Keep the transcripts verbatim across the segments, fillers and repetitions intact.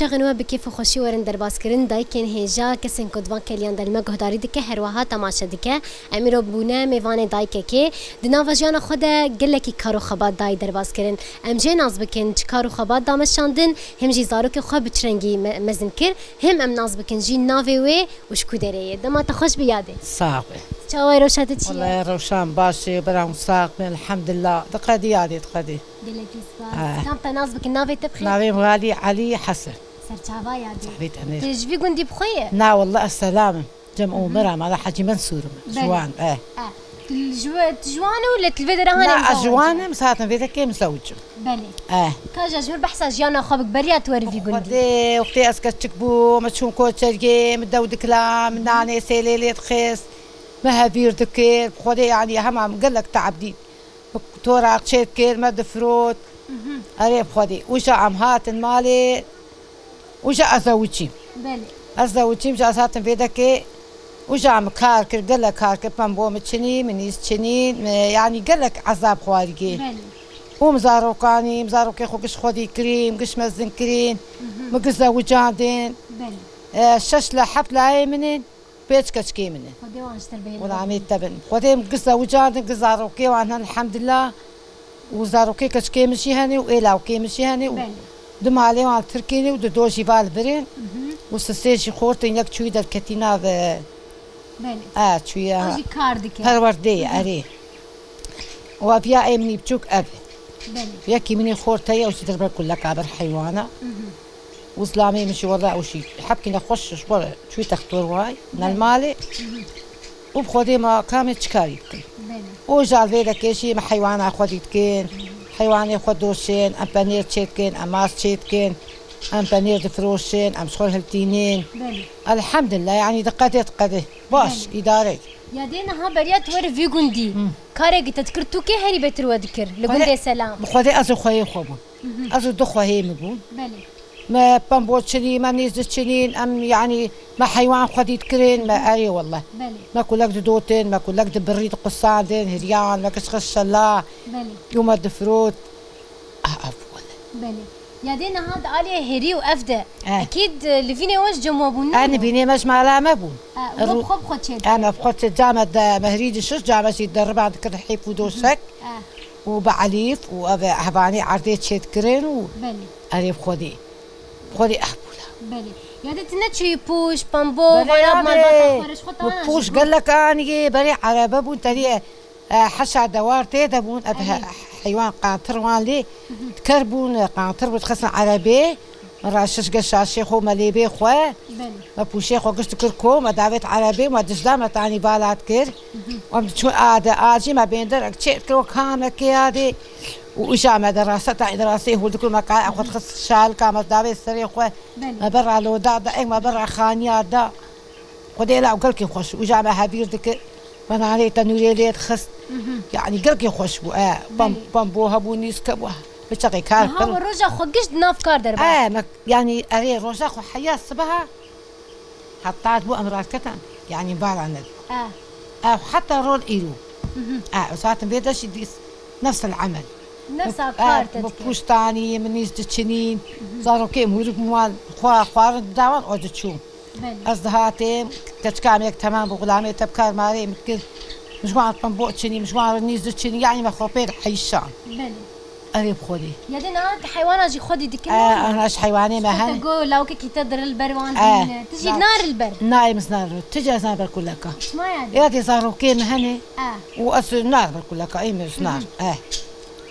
Çaxên we bi kêf û xweşî werin derbazkirin, dayikên hêja, kesên ku di van keliyan de li me guhdarî dike, her wiha temaşe dike. Em îro bûne mêvanê dayikekê. Di nava jiyana xwe de gelekî kar û xebat dayî derbazkirin. Em jê nas bikin çi kar û xebat dameşandin, him jî zarokê xwe bi çi rengî me-, mezin kir, him em nas bikin jî navê wê û ji ku derê ye. Dema te xweş bi yadê. Sax be. Çawa ye, rewşa te çi ye? Wele rewşan baş e, bera hûn sax bin, elhamdulillah. Diqedî yadê, diqedî. Gelekî spas. Ha. Kam te nas bikin, navê te bi xêr? Navê min Xalî Elî Hesen. Serçava yadê. Saxbî tenê. Tu ji vî gundî bi xwe ye? Na, wele ez selam im. Cem Omer ama da Hacî Mensûr im. Belê. Ji wan, e. E. Tu ji we, tu ji wan û lê tu li vê dera hanê. Na, ez ji wan im, saetin vê de kêm zewicim. Belê. Eh. Ka ji, ji min behsa jiyana xwe bik, beriya tu were vî gundî. Xwedê, wextê ez keçik bûm, min çûm koçergê, min dew dikila, min nanê sêlê lê dixist, min hevîr dikir. Xwedê, yanî hema min gelek teab dît. Min toraq çê dikir, me difirot. Mhm. Erê bi Xwedê. Û ji em hatin malê, û ji ez zewicîm. Belê. Ez zewicîm, ji ez hatim vê dekê, û ji em kar kir, gelek kar kir, pembo min çinî, min nîz çinî, me, yanî gelek ezab xwarî kir. Belê. Û min zarokanî, min zarokê xwe giş xwedî kirî, min giş mezin kirîn, mhm, min giş zewicandin. Belê. E, şeş la heft layê min in, pênc keçikê min in. Xwedê wan ji te bihêle. Xulamê te bin. Xwedê min giş zewicandin, giş zarokê wan hene, elhamdulillah. Û zarokê keçikê min jî hene û ê lawkê min jî hene û, belê, du malê wan Tirkî ne û du do jî va li vir in. Mhm. Û sisê jî xortin, yek çûyî derketî nav, e, belê, e, çûyî, o jî kar dike. Perwerdê ye, mhm, erê. Û ev ya ê min î biçûk ev e. Belê. Yekî min î xort heye, ew jî dirbe kuleka ber heywana. Mhm. Û zilamê min jî wele ew jî hebkî nexweş ji xwe re çûyî textor way, nel malê. Mhm. Û bi Xwedê ma kamê çi karî bikin? Belê. Û ji alvê de kêşî me heywana xwe dî dikin, heywanê xwe doşên, em penêr çê dikin, em mas çê dikin, em penêr difiroşin, em ji xwe hiltînin. Belê. Elhamdulillah, yanî diqedê diqedê. Baş, belê, îdare. Ya dê niha beriya tu were vî gundî. Hı. Karekî te dikir, tu kê herî bêtir we dikir li gundê Selam? Bi Xwedê ez û xweyê xwe bûn. Mhm. Ez û du xwehê min bûn. Belê. Me pembo çinî, me nîz diçinîn, em, yanî, me heywan xwedî dikirin, me, mhm, erê wele. Belê. Me kulek didotin, me kulek dibirî diqusandin, hiriyan, me kişxis şela. Belê. Û me difirot. Ah, ev wele. Belê. Ya dê niha di aliyê hêrî û ev de. Eh. Ekîd, e, li vînê we ji cem we bûn. Eh, nîbûn? Li vînê me ji mala me bûn. Eh, we bi xwe bi xwe çê dikir? Eh, me bi xwe çê, came de me hirî dişiş, came jî deriban dikir heyf û doşek. Eh. Û bi elîf û ev hevanî erdê çêdikirin û, belê, erê bi Xwedê. Bi Xwedê ev bûla. Belê. Ya dê tu neçûyî pûş, pembo, belê, vana ya malbata dê xwe re ji xwe tana jî bû? Pûş gelek aniyê, berê erebe bûn, tenê, e, heşa dewar tê de bûn, ev he-, belê, heywan qantir wan lê, mhm, diker bûn, e, qantir bû, dixistin erebê. Min re şiş ge şaşê xwe, me lêbê xwe. Belê. Me pûşê xwe giş dikir kom, me davêt erebê, me dijda me tanî vala dikir. Mhm. Em diçûn a de, a jî me bêndir, çê dikir, wek hamekê ya dê. Û îja me de rasa, tanî de rasê hûr dikir, me kaya xwe dixist şalika, me davêt serê xwe. Belê. Me berra loda da, eng me berra xaniya da. Xwedê law gelkî xweş, ûja me hevîr dikir, me nanê tenûrê lê dixist. Mhm. Yanî gelkî xweş bû, e, pam-, belê, pambo hebû, nîske bû, bi çeqê kar kir. Niha we roja xwe giş di nav kar derba? E, me, yanî erê roja xwe heya sibeha heta bû em raketan, yanî bara nedibû. E. Ev heta rol îro. Mhm. E, ez hatim vê de jî dîs nefs el emel. Nefsa kar te dikir. Bi pûştanî, min nîz diçinîn, mhm, zarokê hûrik min wan xwe xwarin didawan, o diçûn. Belê. Ez dihatim, keçika me yek temam bû, xulamê te bi kar marê min dikir. Min ji wan pembo çinî, min ji wan re nîz diçinî, yanî me xwe pê diheyşan. Belê. Erê bi Xwedê. Ya dê niha tu heywana jî xwedî dikir? E, ana ji heywanê me hene. Go lawkekî te dire li ber wan, e, dibîne. Tu jî nare li ber? Nayê min znar. Tu jî ez nar ber kuleka. Çima ya dê? Ya dê zarokê me hene. E. Û ez nar ber kuleka, ê min znar. Mhm. E.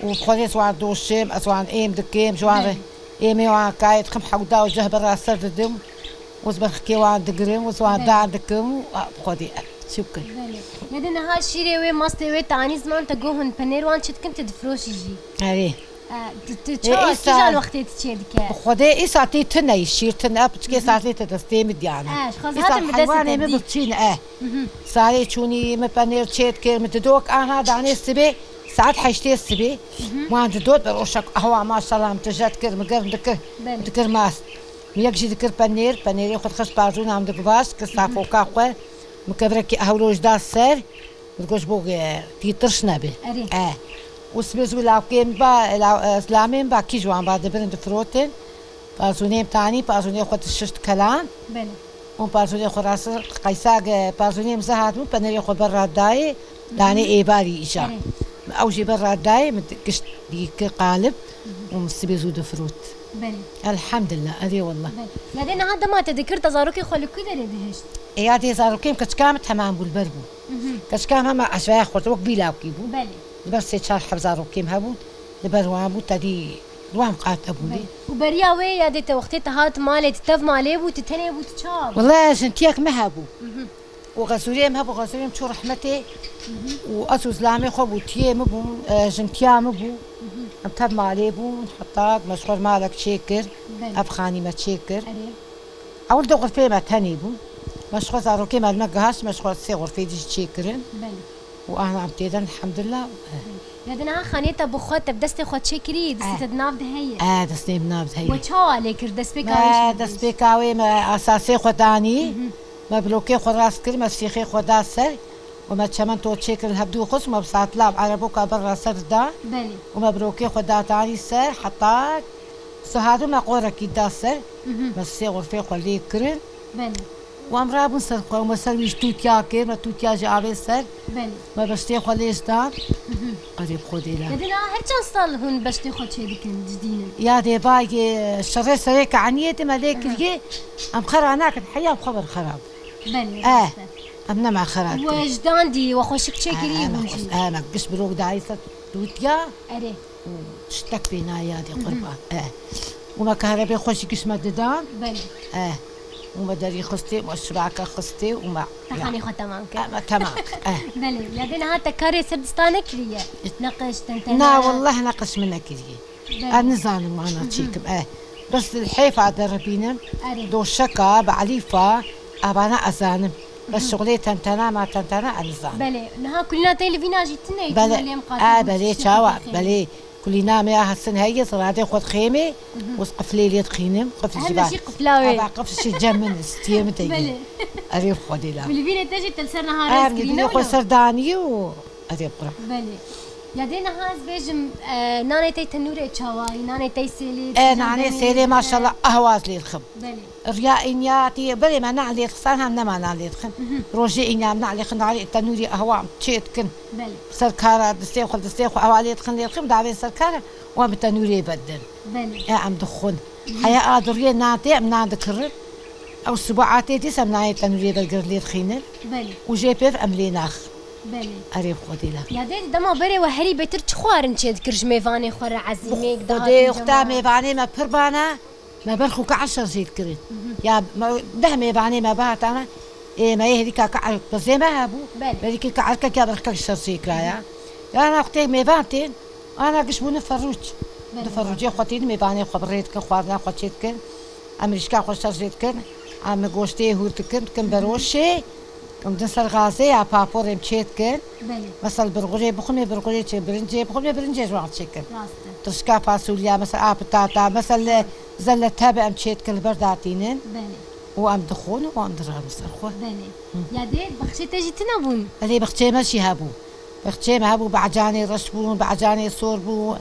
Û bi Xwedê ez wan doşim, ez wan êm dikim, ji wan re, belê, êmê wan kayê dikim hewda û ceh berra ser didim. Û ez berxikê wan digirim, û ez wan, belê, dan dikim û, a, bi Xwedê em çi bikin? Belê. Ya dê niha şîrê wê, mastê wê te anî ziman, te got hûn penêr wan çi dikin, tu difiroşî jî. Erê. E, tu, tu, e, çawa, îsa, kîjan wextê tu çê dike? Bi Xwedê îsa tê tune, şîr tune, piçikê, mhm, saetê te destê min diyane. E, ji xwe zaten bi destê te dî. Îsa heywanê min bi çîn e. Mhm. Sarê çûnî min penêr çê dikir, min didok aha danê sibê, saet heştê sibê. Mhm. Wan didot, ber oşek, ahwa, maşallah, min tije dikir, min germ dikir, belê, min dikir mast. Min yek jî dikir penêr, penêrê xwe dixist parzûna min, digvaş, dikir, mhm, safoka xwe, min kevirekî ehwlo ji da ser, min digot ji bo, e, tî tirş nebe. Erê. E. Û sibê zû lawkê min ba, law-, e, zilamê min ba, kî ji wan ba dibirin difirotin. Parzûnê em tanî, parzûnê xwe dişişt kelan. Belê. Û parzûnê xwe rast qeysa ge parzûnê em ze hatibû, penerê xwe ber radayê, danê êvarî îja. Erê. Ew jî ber radayê, min gişt dî kir qalib û min sibê zû difirot. Belê. Elhamdillah, erê wallah. Belê. Ya dê niha dema te dikir, te zarokê xwe li ku derê dihişt? E, ya dê zarokê min, keçika min temam bû, li ber bû. Mhm. Keçika min hema eşveya xwe wek vîlakî bû. Belê. Li ber sê çar heb zarokê min hebûn, li ber wan bû, tedî Wan qate bûne. Belê. Û beriya wê ya dê te wextê te hat malê, tu tev malê bû, tu tenê bû, tu çawa bû? Wele jintiyek me hebû. Mhm. Û xezûriyê me hebû, xezûriyê me çû rehmetê. Mhm. Û ez û zilamê xwe bû, tiyê me bûn, e, jintiya me bû. Mhm. Em tev malê bûn, heta me ji xwe malek çêkir, Belê. Ev xanî me çêkir. Erê. Ewil di xurfê me tenê bûn. Me ji xwe zarokê me li me gihaşt, me ji xwe sê xurfê dî jî çêkirin. Belê. Û ana em tê de, elhamdulillah. Ya di niha xaniyê te bi xwe, te bi destê xwe çêkirî, destê Eh. te di nav de heye? Eh, destê min nav de heye. We çawa lê kir? Destpêka wê Me jî destpêka wê me asasê xwe danî, Mhm. me blokê xwe rast kir, me sîxê xwe da ser û me çemento çêkirin hevdû xist, me bi satila û ereboka ber ra ser da Belê. û me blokê xwe da danî ser, heta siha dû me qorekî da ser, Mhm. me sê xurfê xwe lê kirin. Belê. Û em rabûn ser xwe, û me ser wî ji tûtiya kir, me tûtiya jî avê ser. Belê. Me beştê xwe lê ji dan. Mhm. Erê bi Xwedê la. Te dina her çend sal hûn beştê xwe çêdikin, didînin? Ya dê bayê şerê serê ke eniyê te me lê Aha. kiriye, em xera nakin, heya em xwe ber xera bû. Belê, Eh, rast e. em nema xera dikin. We ji dan dî, we xweşik çêkirî Eh, me hûn xweş-, jî. eh, me giş birok dayî ser tûtiya. Erê. Û tiştek pê nayadê Mhm. qurban. Eh. Û me kahrebê xwe jî giş me didan. Belê. Eh. Û me derî xistê, me şirake xistê û me Te xanê xwe temam kir. Eh, me temam kir. Eh. Belê. Ya dê niha te karê ser dista nekiriye? Neqiş, tentene? Na, wallah neqiş min nekiriye. Belê. Ez nizanim wana Mhm. çêkim. Eh. Bes li hêfa deribînim. Erê. Doşeka, belîfa, avana ezanim. Bes Mhm. şixulê tentena, ma tentena, ez nizanim. Belê. Niha kulîna te li vîna jî tune ye, Belê. tu lê miqate Eh, bû, belê, çi çawa, şixulê xêmê. belê. Kulîna me ya hesin heye, ziradê xwe dixêmê, Mhm. û qiflê lê dixînim, qifl jî Heme va. jî qifla wê. Ava qifl jî cem min, stiyê min de Belê. ye. Erê bi Xwedê la. Kulîvînê te jî te li ser niha Ev rêz kirî, ne nivînê xwe wilo? ser danî û erê bi Xwedê. Belê. Ya dê niha ez bêjim, e, nanê tey tenûrê çawa ye? Nanê tey sêlê, E, çijan nanê demê sêlê ye? maşallah ehwaz lê dixim. Belê. Riya înya tê, belê me nan lê dixsan hem nema nan lê dixim. Mhm. Rojê înya em nan lê dixin, nanê tenûrê ehwa em çê dikin. Belê. Ser kara distê xwe, distê xwe ehwa lê dixin, lê dixin, davên ser kara û em bi tenûrê vedin. Belê. E, em dixwin. Mhm. Heya a duriyê nan tê, em nan dikirin. Ew sibo a tê dîs em nayê tenûrê vegirin lê dixînin. Belê. Û jê pêv em lê naxin. Belê. Erê bi Xwedê la. Ya dê dema berê we herî bêtir çi xwarin çê dikir ji mêvanê xwe re ezîmêk Xwedê dihatin uxta cema? Mêvanê me pir bana. Me berx û ke'er şer jê dikirin. Mhm. Ya me deh mêvanê me bihatana, ê, me yê herîka ke'er pezê me hebû, Belê. berîkî ke'erkek ya berxkek şer jê kiraya. Ya na wextê mêvan tên, ana giş bûne ferrûç. Belê. Di ferrûcê xwe tînin, mêvanê xwe bi rê dikin, xwarina xwe çê dikin. Em rîşka xwe şer jê dikin. Em goştê hûr dikin, dikin beroşê. Em din ser gazê ya paporê em çê dikin. Belê. Mesela birxurê bixwin, ê birxurê çê, birincê bixwin, ê birincê ji wan çêkin. Rast e. Tirşka fasulya, mesela a pitata, mesela zelle tebe em çê dikin li ber datînin. Belê. Û em dixwin û em dirin ser xwe. Belê. Hı. Ya dê baxçê te jî tune bûn? Belê, baxçeyê me jî hebû. Baxçeyê me hebû, be'canê reş bûn, be'canê sor bûn, Hı.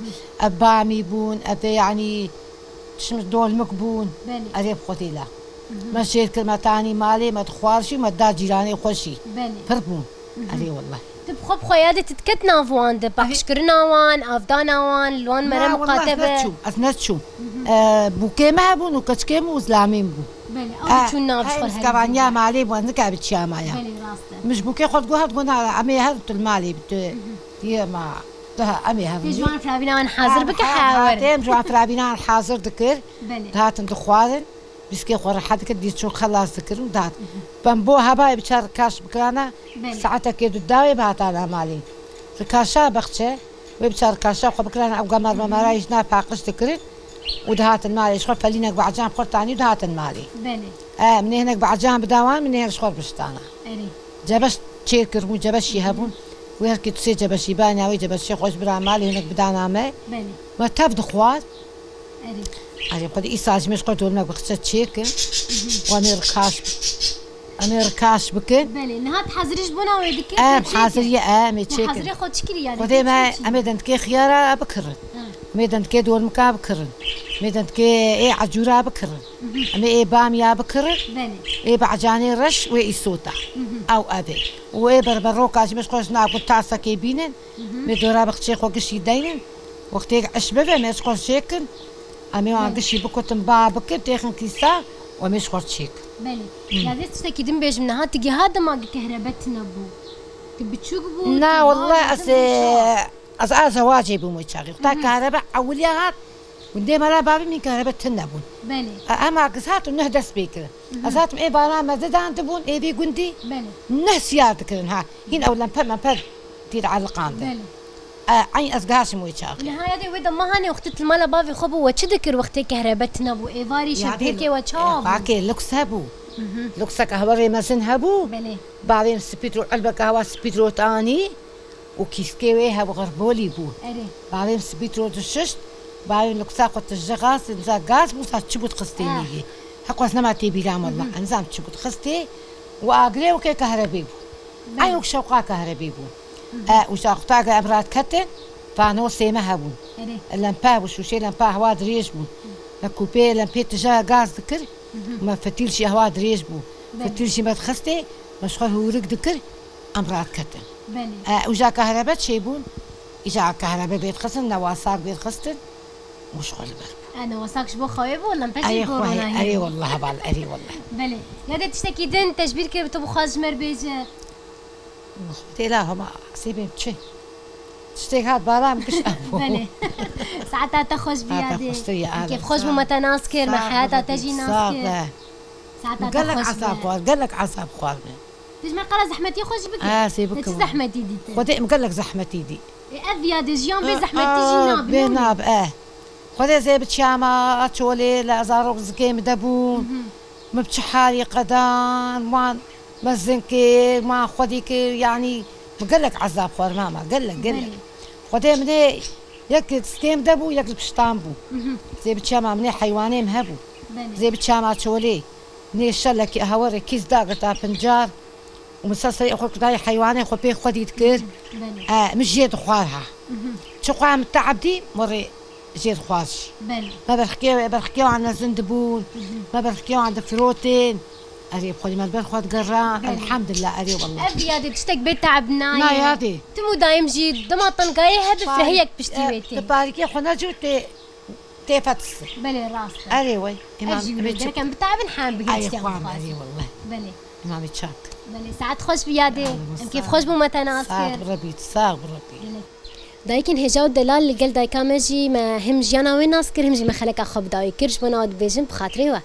ev bamî bûn, ev de yanî Çim dolmik bûn. Belê. Erê bi Xwedê la. Mhm. Me jêr kir, me tanî malê, me dixwar jî, me da cîranê xwe jî. Belê. Pir bûn. Mhm. Erê wallah. Tu bi xwe bi xwe ya dê tu diket nav wan de, Erê. paqijkirina wan, avdana wan, li wan mere Na, wallah, ez miqate be. neçûm, ez neçûm. Mhm. E, bûkê me hebûn û keçikê min û zilamê min bûn. Belê, ew E, diçûn nav ji hey, xwe miskevaniya herî malê bû, ez nikare biçiya maya. Belê, rast e. Min ji bûkê xwe digot, got, na, em ê her tu li malê bi tu. Mhm. Yê ma, daha em ê hev Tê ji wan firabîna wan hazir bike, Ha, ha, hewer. têm ji wan firabîna wan hazir dikir. Belê. Dihatin dixwarin. Biskê xwe rehet dikir, dî çûn xelas dikir û dihat. Mhm. Bembo hebayê bi çar rikaş bikirana, Belê. saetekê du dawê bihatana malê. Rikaşa bexçe, wê bi çar rikaşa xwe bikirana, ew gemar memara jî na paqij dikirin û dihatin malê. Ji xwe felînek bi ecan xwe tanî û dihatin malê. Belê. E, min ê hinek bi ecan bida wan, min ê hinek ji xwe biştana. Erê. Cebeş çêr kiribûn, cebeşî hebûn. Wê her kê tu sê cebeşî bana, wê cebeşê xwe ji bira malê hinek bidana me. Belê. Me tev dixwar. Erê. Erê, xwedî îsal ji me ji xwe dolmek bixçe çêkin. Wan ê rikaş. Em ê rikaş bikin. Belê, niha tu hezirî ji bona wê dikir, Em tu çêkir. Hezirî ye, em ê Ne çêkin. Hezirê xwe çi kirî yani? Xwedê me, em ê dendikê xiyara bikirin. Ha. Em ê dendikê dormika bikirin. Em ê dendikê ê ecûra bikirin. Em ê ê bamiya bikirin. Belê. Ê becanê reş wê îsota. Ew ev ê. Û ê berberoka jî me ji xwe ji nav ku tasekê bînin. Me dora bixçê xwe gişî deynin. Wextê eş bibe me ji xwe çêkin. Em ê wan Belê. Gişî bikutin ba bikin têxin kîsa. Û em ê ji xwe çêkin. Belê. Hmm. Ya dê tiştekî din bêjim, niha tu giha dema ki kehrebe tine bû. Tu biçûk bû, Na, tu wallah, ez, ê, ez a zewacê bûm wê çaxê. Wexta Mhm. Kehrebe ewiliya hat, gundê me re bavê min kehrebe tine bûn. Belê. E, ema giz hat û neh dest pê kirin. Mhm. Ez hatim ê bala me didan dibûn, ê vî gundî Belê. Neh siyar dikirin ha. Hîn ew lempe mempe tî dieliqandin. Belê. E, eyn ez gihişim wê çaxê. Niha ya dê wê de ma hanê wextê tu li mala bavê xwe bû, we çi dikir wextê kehrebe tine bû? Êvarî şepêkê we çawa bû? Fakê luks hebû. Mhm. Luksek hewarê mezin hebû. Belê. Bavê min spîtro, elbeka hewa spîtro tanî û kîskê wê hebû xerbolî bû. Erê. Bavê min spîtro dişişt, bavê min luksa xwe tije gaz, nizam gaz bû, sa çi bû dixistê Ah. nîgê. Heq wez nema tê bîra min, Mhm. nizam çi bû dixistê û agirê wekê kahrebê bû. Belê. Ay wek şewqa kahrebê bû. Mhm. E, û şaxta ge em radiketin, fanosê me hebûn. Erê. Lempa bû, şûşê lempa hewa dirêj bû. Me kupê lempê tije gaz dikir, Mhm. me fetîl jî hewa dirêj bû. Belê. Fetîl jî me dixistê, me ji xwe hûrik dikir, em radiketin. Belê. E, û ja kahrebe çêbûn, îja kahrebe bê dixistin, newasak bê dixistin, û ji xwe li ber bû. E, newasak ji bo xewê bû, lempê jî Erê bo xwe, ronahî erê bû. Wallah, bal, erê wallah. Belê. Ya de tiştekî din te ji bîr kir, tu bixwaz ji me re bêje. Têla hema sêbên çi? Tiştek hat bala min giş ev bû. Belê. Saeta te xweş bî Saeta yadê. Xweştir ya, Kêf xweş bû me te nas kir, me heyata te jî nas kir. Saeta te Gelek xweş ezab bî. Xwar, gelek ezab xwar me. Tu ji me qala zehmetiyê xwe jî bike. Ha, sê Te çi bikim. Zehmetî dîtin? Xwedê em gelek zehmetî dî. Ê, ev yadê jiyan bê zehmetî jî nabe. Bê nabe, eh. Xwedê zê biçiyama çolê li zarok zikê min de bûn. Mhm. Min bi çi halî qedan, wan mezin kir, wan xwedî kir, yanî bi gelek ezab xwarma me, gelek, gelek. Belê. Xwedê min ê yek li stêm de bû, yek li piştan bû. Mhm. Zê biçiyama min ê heywanê min hebû. Belê. Zê biçiyama çolê, nê şelekî hewerê kîs dagirta pincar. Û min ser serê xwe kutayê heywanê xwe pê xwedî dikir. Belê. E, min jê dixwar ha. Mhm. Çi xwe min teeb dî, min rê jê dixwar jî. Belê. Me berxikê, berxikê wan nezin dibûn. Mhm. Me berxikê wan difirotên. Erê, bi xwedî me li ber xwe digeran. Belê. Elhamdulillah, erê wallah. Ev yadê tiştek bê teeb nayê. Na yadê. Tim û daim jî dema tengayê hebe Parî-, firehiyek piştî e, wê tê. Tu parîkê xwe necû tê Têfet. Belê, rast e. Erê wey. Îmam, Ez jî wî gerek em bitavin hem bigin Ay, tiştê xwam, xwazin. Erê, wallah. Belê. Îmamê çak. Belê, saet xweş bi yadê. Em kêf xweş bû me te nas kir. Sağ bi Rebî, sağ bi Rebî. Gelek. Dayikên hêja û delal li gel dayika me jî me him jiyana wê nas kir, him jî me xeleka xwe bi dawî kir. Ji bo nawe dibêjin bi xatirê we.